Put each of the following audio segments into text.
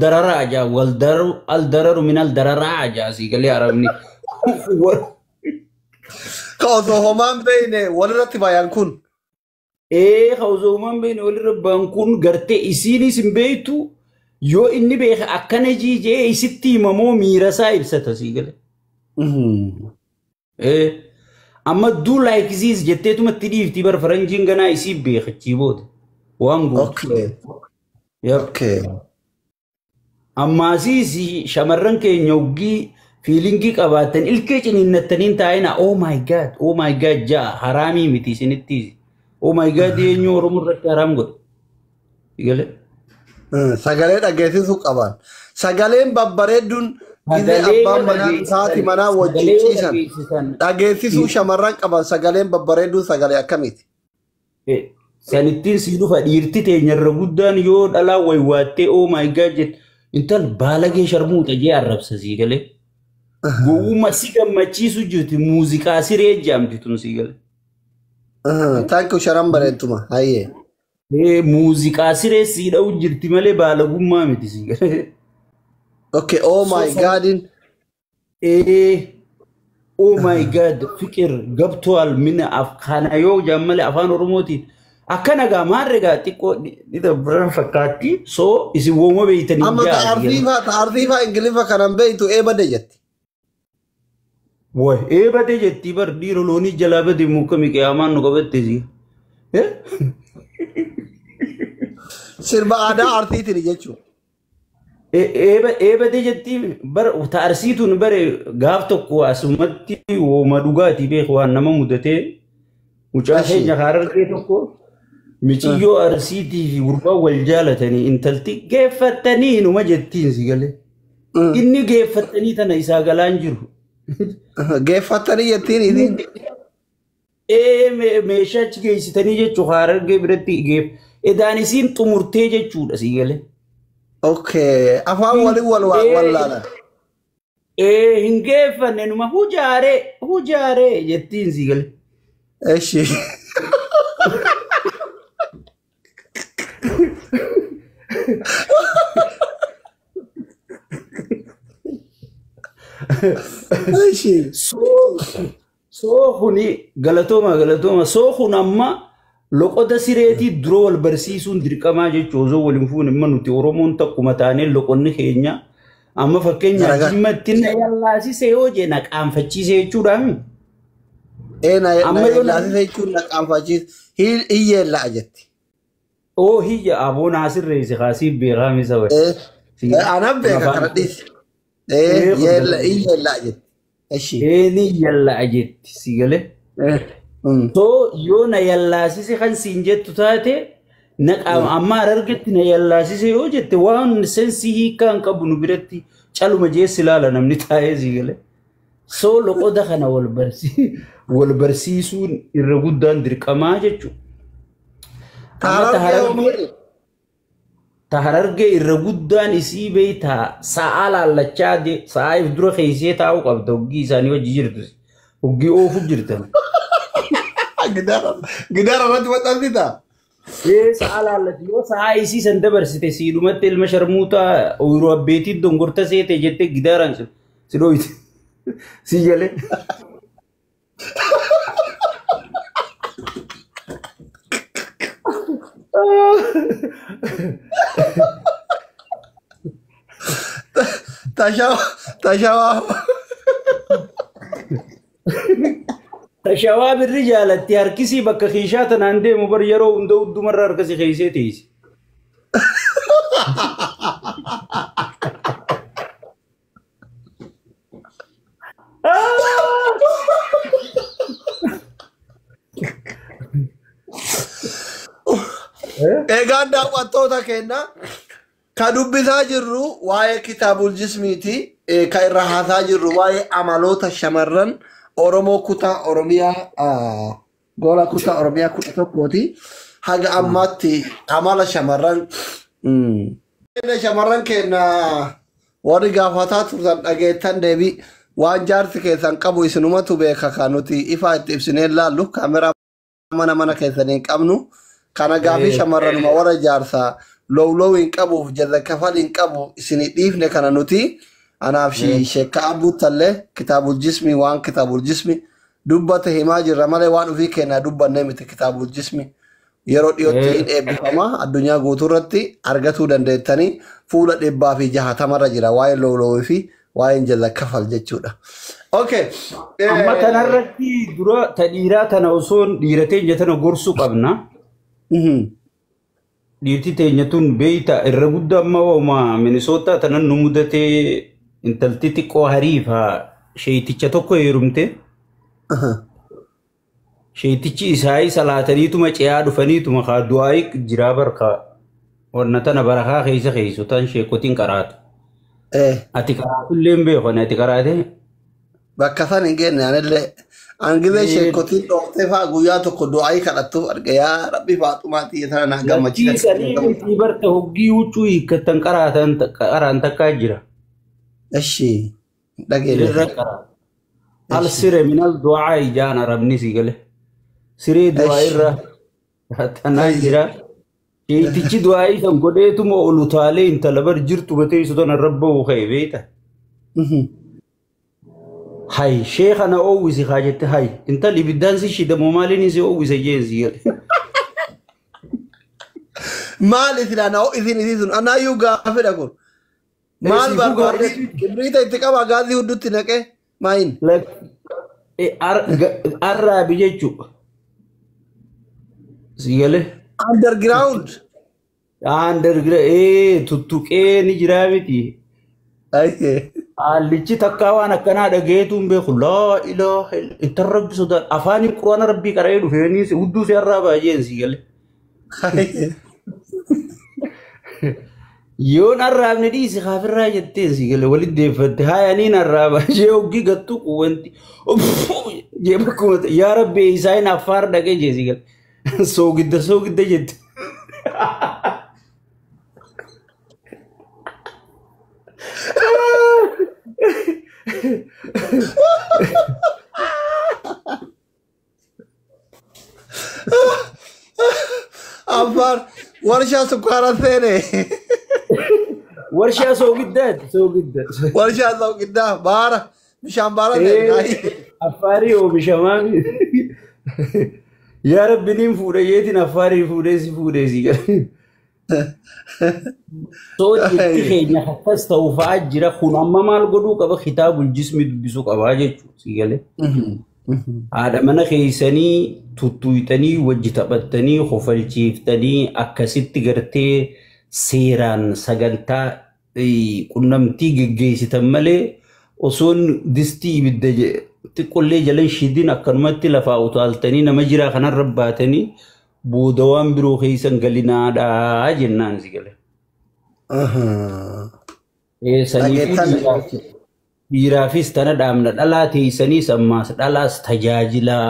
dararaa jaa wal dararu al dararu minal dararaa jaa sii galee arabni. Ka osoo homaan beeyne walirratti bayan kun. Ee ka osoo homaan beeyne walirra bayan kun gartee isiinis hin beeytu yoo inni beeke akkana jee isitti himamoo miira isaa ibsata sii galee. Ee amma do like this jetteetuma itti dhiifti bar faranjiin ganaa isii beekachii booda waan gootu. Okay. Yep. Okay. Ammaasiis shamarran keenya hoggii feelingii qabaatan ilkee ciniinnattaniin taa'ina oh my god oh my god ja'a haraamii miti isinitti oh my god eenyu Oromoo irratti haraam godhe. Galee. Sagalee dhageessisuu qaban. Sagaleen babbareedduun gizee Sagalee abbaan yoo manaa haati dhageessisan manaa wajjin sagalee yoo ciisan dhageessisan dhageessisuu shamarran qaban sagaleen babbareedduun sagalee akkamiiti? Sanittiin sii dhufa dhiirti teenyarra guddaan yoo dhalaa waywaattee oh my god jette intal baalagee sharmuuxa jee arrabsa sii galee. Gowwummaa si gammachiisu jirti muuziqaa siree jaamti tun sii galee. Thank you sharan bareedtuma. Hayyee. Muuziqaa siree sii dha'u jirti malee baalagummaa miti sii galee. Okay, oh my god. Oh my god fiqir gabtuwaal mina kana yoo jaan malee afaan Oromootiin akkana gaa maarre gaa xiqqoo ni dabran fakkaatti soo isin wooma beeytanii Amma jaa sii galee. ta'arfiifaa ta'arfiifaa Ingiliffa kanan beeytu ee bade jetti. Way ee bade jettii bar dhiira loonii jalaa bade muka miqiyaamaan nu qabatte sii. Sirba aadaa arsiitiin jechuudha. Ee bade jettii bar ta'arsiituun bare gaaf tokko asumatti wooma dhugaatii beeku waan nama mudatee mucaa Eshi. keenya harargee tokko miciyyoo arsiitii fi gurbaa wal jaalatanii intalti geeffattanii numa jettiin si galee. Inni geeffattanii tana isaa galaan jiru. Geeffattanii jettiin isiin. Ee meeshaa achi geessitanii jechuun harargee biratti geef. Edaan isiin xumurtee jechuudha si galee. Okay. Afaan waliin wal wallaalan. Ee hin geeffanne numa hujaaree hujaaree jettiin si galee. Eshi. Eshi. Soo kuni galatooma galatooma soo kun amma loqoda sireetii dura wal barsiisuun dirqamaa jechuun osoo waliin fuune amma nuti Oromoon takkuma taanee loqonni keenya amma fakkeenyaaf Garagar. jimmatti na yallaasise yoo jee na qaanfachiise jechuudhaami. Ee na Amma na yoo yeellaasise jechuun na qaanfachiisa. Hiyyeellaa jetti. Oo hiyya aboon asirreesse kaasii beekaa misa wayi. Ee anaan beeka kana dhiisi. Ee hiyyeellaa jetti. Eshi. Ee ni yalla'a jetti si galee. Soo yoo na yallaasise kan siin jettu taate na qaama amma harargetti na yallaasise yoo jette waan sensii hiikaa hin qabu nu biratti caluma jeessi ilaala namni taa'ee si galee. Soo loqoda kana wal barsiisuun irra guddaan dirqamaa jechuudha. Amma Harargee hoo maali? ta harargee irra guddaan isii beeytaa sa'aa laallachaa sa'aa if dura keessee taa'uu qabda hoggii isaanii wajji jirtu hoggii oofu jirtan. Gidaara irratti maxxansitaa? Ee sa'aa laallatti yoo sa'aa isii san dabarsite siidhumatti ilma sharmuutaa ooyiruu abbeetiin dongorta seete jettee gidaaraan si dhooyte si galee. Tashawaa. Tashawaa birri jaalatti harkisii bakka kiishaa tanaan deemu bar yeroo hunda hundumarra harkasi keessee teessi. Egaan daawwattoota keenya ka dubbisaa jirru waa'ee kitaabul jismiiti. Ka irra haasaa jirru waa'ee amaloota shamarran Oromoo kutaa Oromiyaa gola kutaa Oromiyaa 11ti. Haga ammaatti amala shamarran shamarran keenya warri gaafataa turtan dhageettan deebii waan jaarsi keessan qabu isinumatu beeka kan nuti ifaa itti ibsinee laallu kaameraa mana mana keessanii hin qabnu. Kana gaafii shamarranuma warra jaarsaa lowlow hin qabuuf jala kafal hin qabu isinii dhiifne kana nuti anaaf sheekka abbuuttallee kitaabul jismi waan kitaabul jismi dubbate himaa jirra malee waan ofii keenyaa dubbanne miti. Kitaabul jismi yeroo dhiyootti hin eebbifama, addunyaa guutuu irratti argatuu dandeettanii, fuula 160rra jira waa'ee lowlowii fi waa'een jala kafal jechuudha. Okay. Amma tanarratti dura ta dhiiraa tana osoo dhiira teenya tana gorsuu qabna. Dhiirti teenya tun beeyta irra guddaa amma wauma Minisootaa tanan nu mudatee, intalti xiqqoo hariifa sheeyticha tokko heerumte. Sheeytichi isaayii salaataniituma ce'aa dhufaniituma kaa du'aayii jiraa barka wanna tana barakaa keessa keessu tan sheekotiin qaraatu. Ati qaraatullee hin beeku ati qaraate. Bakka san hin geenye anillee. An gizee sheekotiin dhooftee fa'aa guyyaa tokko du'aayii kadhattuuf arge, yaa Rabbi Faaxumaa xiyya tana naa Lakkii gammachiisa. sanii miti barta hoggii huccuu hiikkattan qaraatan qaraan takkaa jira. Eshi dhageenya. Irra qaraa. Al sire minal du'aa ijaan arabni si gale. Siree du'aa irra tanaa jira. Sheeytichi du'aa san godheetuma ol utaalee intala bar jirtu bateessu tana rabba'u ka'e beeyta. Hay sheekha na oowwisi haa jette, hay intalli ibiddaan si shidamoo maaliin si oowwise jeen si gale. Maal isin ana isin isin sun anaayyuu gaafidha kun. Maal Siifuu barbaade gaafii. Kibriita itti qaba gaazii huddutti naqee maayin. Arraabi jechuudha. Si gale. Underground. Underground tuttuqee ni jiraa miti. Ayyee. Haallichi takkaa waan akkanaa dhagayeetu hin beeku. Laa ilaaha illa intal rabbi sodaadha. Afaaniin quraana rabbii qara'ee dhufee hudduu si arraabaa jeen si gale. Ayyee. Yoon arraabne dhiisi kaafirraa jetteen si gale walitti deeffatte haayaniin arraaba jee hoggii gattu wanti jee bakkuma yaa rabbi isaan affaar dhaqee jee si gale. Soogidda soogidda jette. Affaar warshaa sukkaara seene. Warshaa soogiddaati soogidda. Warshaa soogiddaa baara bishaan baara seene. Affaarii oomishamaa. Yaa rabbi niin fuudha yeetiin affaarii fuudhee si fuudhee si gale. Soo dhiirti keenya akkas ta'u fa'aa jira kun amma maal godhuu qaba, kitaabul jismi dubbisuu qabaa jechuudha si galee. Haadha mana keessanii tuttuuyxanii wajji taphattanii hofalchiiftanii akkasitti gartee seeraan sagantaa qunnamtii geggeessitan malee osoon distii ibidda xiqqollee jalan shidin akkanumatti lafaa utaaltanii nama jiraa kanarra baatanii booda waan biroo keessan galinaadhaa jennaan si gale. Saniifuu dhiiraafis tana dhaamna, dhalaa teessaniis ammaas dhalaas tajaajilaa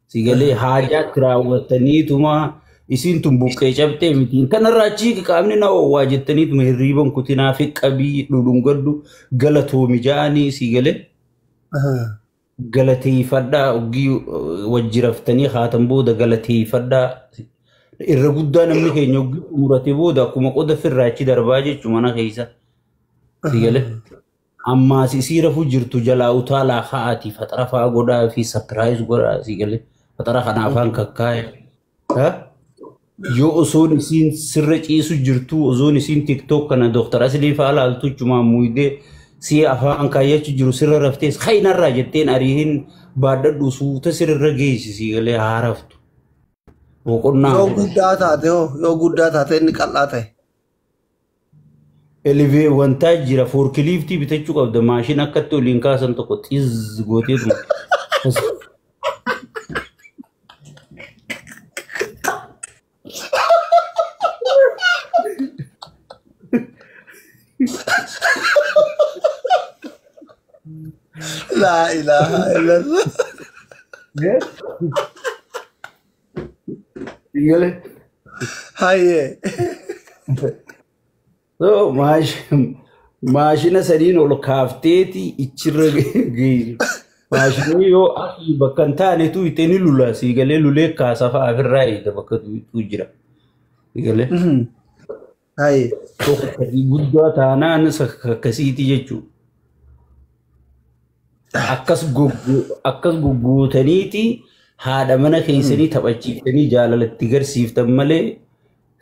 si galee haajaatti raawwattaniituma isiin tun buqqee cabxee mitiin kanarraa achii qaamni na oowwaa jettaniituma hirriiban kutinaa fi qabii dhudhungadhu galatoomi ja'anii si galee galateeffadhaa, oggii wajji raftanii haatan booda galateeffadhaa. Irra guddaa namni keenya oggii xumurate booda akkuma qoda firraachi darbaa jechuu mana keessa si galee. Ammaas isii rafuu jirtu jalaa utaalaa ka'aati faxara fa'aa godhaa fi surprise godhaa si galee faxara kana afaan kakkaa'e. Yoo osoon isiin sirra ciisu jirtu, osoon isiin TikTok kana Dooktar Asilii fa'aa laaltu chumaan muydee si afaan kaayyachuu jiru sirra raftees kainarraa jetteen ariihin baadhadhu suuta sirra geessi si galee haaraftu. Boqonnaa. Yoo guddaa taate hoo, yoo guddaa taate inni qal'aa ta'e. Elevee wantaa jira, forklift bitachuu qabda, maashina akkatti oliin kaasan tokko xiz gooteetuma. Laa ilaaha illallah. Galee. Hayyee. So maashina sadiin ol kaafteeti ichirra geessu. Maashinni yoo asii bakka hin taanetu itti ni lula si galee lulee kaasa fa'aa ofirraa eega bakka tu jira. Si galee. Hayi. Tokko guddaa taanaan akkasiiti jechuudha. Akkas gugguutaniiti haadha mana keessanii taphachiiftanii jaalalatti garsiiftan malee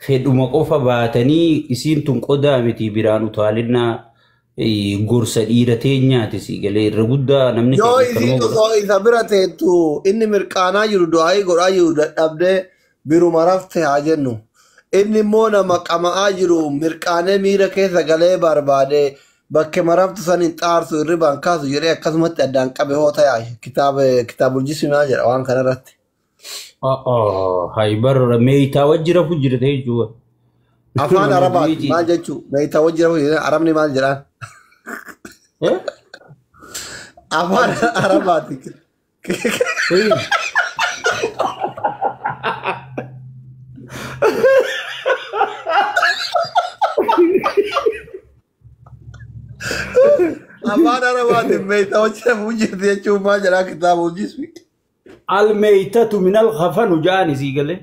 fedhuma qofa baatanii isiin tun qodaa miti biraan utaalinnaa gorsa dhiira teenyaati si galee irra guddaa namni Yoo keenya kanuma isiin godha. osoo isa bira teettu inni mirqaanaa jiru du'aayii godhaa jiru dadhabdee biruma rafte haa jennu. Inni immoo nama qama'aa jiru mirqaanee miira keessa galee barbaade bakke maraftu san hin xaarsu hirribaan kaasu jedhee akkasumatti addaan qabe hoo ta'e kitaabul jismi maal jedha waan kanarratti. Hay barra meeytaa wajji rafu jirte jechuudha. Afaan Nama Arabaati du'iiti. maal jechuu meeytaa wajji rafu jedhan Arabni maal jedhaan? Eh? Afaan Arabaati. Eh. Afaan Arabaati meeytaa wajji rafu jirti jechuun maal jedhaa kitaabul jismi? Almeeytatu minal khafanu ja'ani sii galee.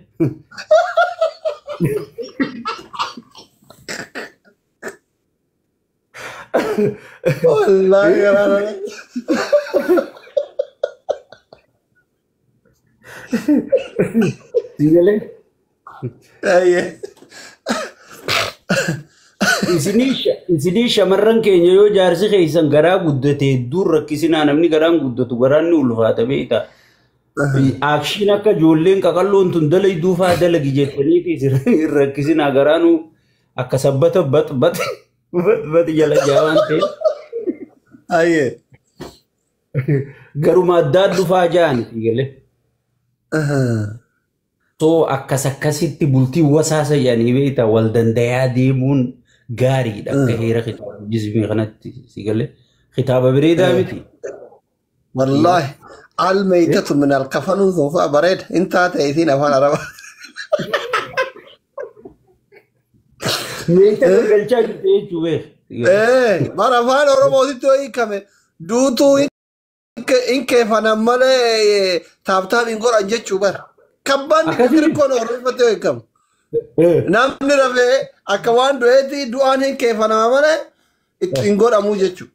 Wallaahi garaa Sii galee. Ayyee. Isinii shamarran keenya yoo jaarsi keessan garaa guddate hedduun rakkisinaa namni garaan guddatu garaan ni ulfaata beektaa. Akshiin akka ijoolleen qaqalloon tun dalayduu faa dalagi jettaniiti isin rakkisinaa garaanuu akka sabbata bat bat bat bat jala jaa waan ta'eef Ayyee. garuma addaa dhufaa ja'an sii galee. So akkas akkasitti bultii wasaasa jedhanii beektaa wal dandayaa deemuun gaariidha akka heera kitaaba jismii kanatti si galee. Kitaaba bareedaa miti. Wallaahi almeeytatu min alkafanuun sun fa'a bareeda hin taate isiin afaan Arabaa. Meeshaa galchaa jirte jechuu beek. Bara afaan Oromootitti yoo hiikame duutuu hin keefanan malee taaptaap hin godhan jechuu bara. Kabbanni Akkasii. tirkoon Oromootti yoo hiikamu. Namni rafee akka waan du'eeti du'aan hin keefanama malee itti hin godhamu jechuu.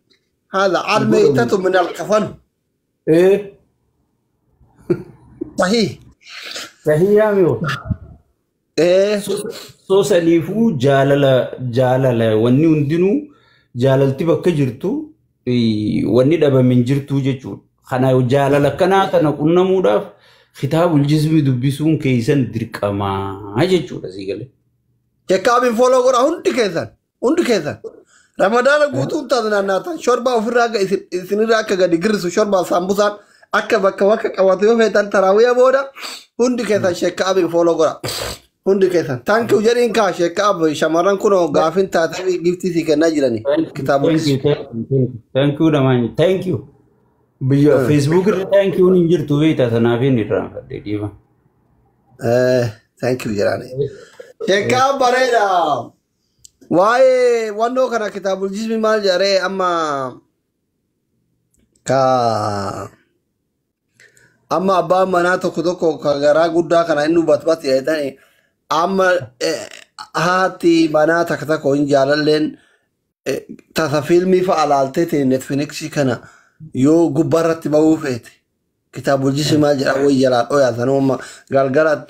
Haala almeeytatu min alkafanu. Sahii. Sahii yaamii. So saniifuu jaalala jaalala wanni hundinuu jaalalti bakka jirtu wanni dhabame hin jirtu jechuudha. Kana jaalala akkanaa kana qunnamuudhaaf kitaabul jismi dubbisuun keessan dirqamaa jechuudha sii galee. Checkaabiin follow godha hundi keessan hundi keessan. Ramadaana guutuun taasinaannaatan shorbaa ofirraa akka isinirraa akka gadi girrisu shorbaa saambusaan akka bakka bakka qabatu yoo feetan taraawiya booda hundi keessan sheekaabiin follow godha. Hundi keessan. Thank you jedhiin kaa sheekaab shamarran kunoo gaafin taatee giftii sii kennaa jirani. Kitaabota. Thank you, thank you, thank you namaan, thank you. Biyya Facebook irra thank you hin jirtu beektaa sanaaf hin irraanfadhe dhiiba. Thank you jedhaani. Sheekaab bareeda. Waa'ee wannoo kana kitaabul jismi maal jedhee amma ka amma abbaan manaa tokko tokko ka garaa guddaa kana inni batbat jedhani amma haati manaa takka tokko hin jaalalleen tasa fiilmii fa'a laaltee ta'e Netflixii kana yoo gubbaarratti bahuu feete kitaabul jismi maal jedha wayi jalaa dhoyaa sanuma galgala.